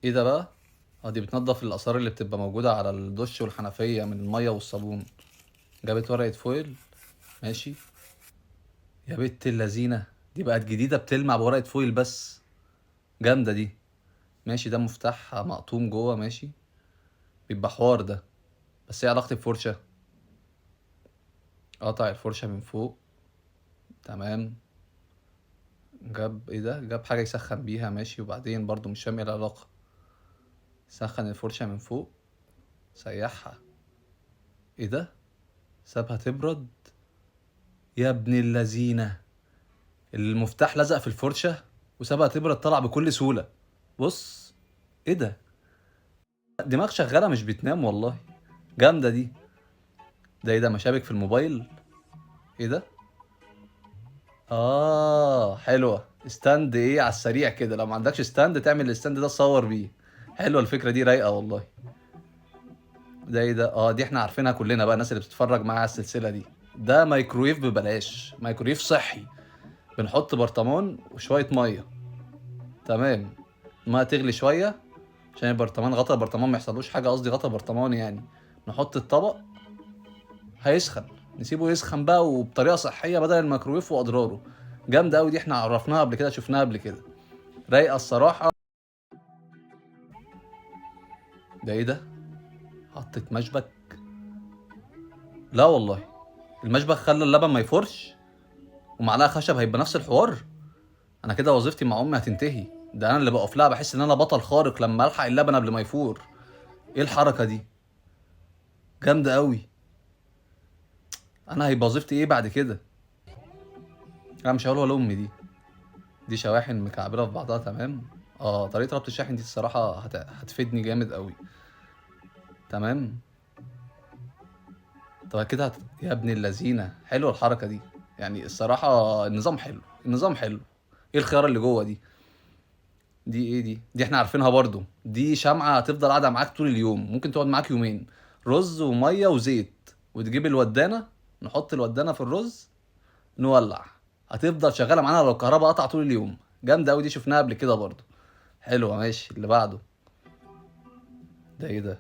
ايه ده بقى؟ اه دي بتنضف الاثار اللي بتبقى موجودة على الدش والحنفية من المية والصابون. جابت ورقة foil، ماشي. يا بنت اللذينه، دي بقت جديدة بتلمع بورقه foil بس، جامدة دي. ماشي، ده مفتاح مقطوم جوه، ماشي، بيبقى حوار ده. بس ايه علاقتي بفرشه؟ قطع الفرشة من فوق، تمام. جاب ايه ده؟ جاب حاجة يسخن بيها، ماشي. وبعدين برضو مش فاهم ايه العلاقة. سخن الفرشة من فوق، سيحها. ايه ده؟ سابها تبرد. يا ابن اللذينه، المفتاح لزق في الفرشة وسابها تبرد، طلع بكل سهولة. بص ايه ده؟ دماغ شغالة مش بتنام والله، جامدة دي. ده ايه ده؟ مشابك في الموبايل. ايه ده؟ حلوة. stand ايه على السريع كده، لو ما عندكش stand تعمل ال stand ده تصور بيه. حلوة الفكرة دي، رايقة والله. ده ايه ده؟ دي احنا عارفينها كلنا بقى، الناس اللي بتتفرج معايا على السلسلة دي. ده مايكرويف ببلاش، مايكرويف صحي. بنحط برطمان وشوية مية، تمام، المية تغلي شوية عشان البرطمان، غطا البرطمان ما يحصلوش حاجة، قصدي غطا برطمان يعني. نحط الطبق هيسخن، نسيبه يسخن بقى، وبطريقة صحية بدل الميكرويف واضراره. جامدة قوي دي، احنا عرفناها قبل كده، شفناها قبل كده، رايقة الصراحة. ده ايه ده؟ حطت مشبك؟ لا والله، المشبك خلى اللبن ما يفرش، ومعلقة خشب هيبقى نفس الحوار. انا كده وظيفتي مع امي هتنتهي، ده انا اللي بقف لها، بحس ان انا بطل خارق لما الحق اللبن قبل ما يفور. ايه الحركة دي؟ جامدة قوي. انا هيبقى وظيفتي ايه بعد كده؟ انا مش هقولها لامي. دي شواحن مكعبله في بعضها، تمام. طريقه ربط الشاحن دي الصراحة هتفيدني جامد قوي، تمام. طب كده يا ابن اللذينه، حلوة الحركة دي يعني الصراحة، النظام حلو، النظام حلو. ايه الخيار اللي جوه دي؟ دي ايه دي؟ دي احنا عارفينها برضو، دي شمعة هتفضل قاعدة معاك طول اليوم، ممكن تقعد معاك يومين. رز ومية وزيت، وتجيب الودانه، نحط الودانه في الرز، نولع، هتفضل شغالة معانا لو الكهرباء قطع طول اليوم. جامدة قوي دي، شفناها قبل كده برضو، حلوة. ماشي، اللي بعده ده ايه ده؟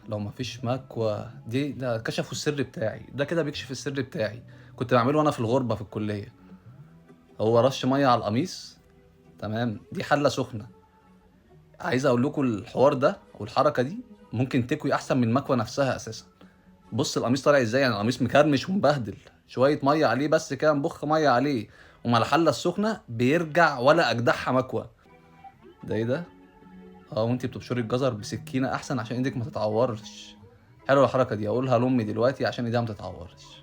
لو مفيش مكوى دي، ده كشفوا السر بتاعي، ده كده بيكشف السر بتاعي، كنت بعمله وانا في الغربة في الكلية. هو رش مية على القميص، تمام. دي حلة سخنة. عايز اقول لكم الحوار ده والحركة دي ممكن تكوي احسن من المكوى نفسها اساسا. بص القميص طالع ازاي، يعني القميص مكرمش ومبهدل، شوية مية عليه بس كده، نبخ مية عليه، ومع الحلة السخنة بيرجع ولا اجدعها مكوى. ده ايه ده؟ وانتي بتبشري الجزر بسكينة احسن عشان ايدك ما تتعورش. حلوة الحركة دي، اقولها لامي دلوقتي عشان ايديها ما تتعورش.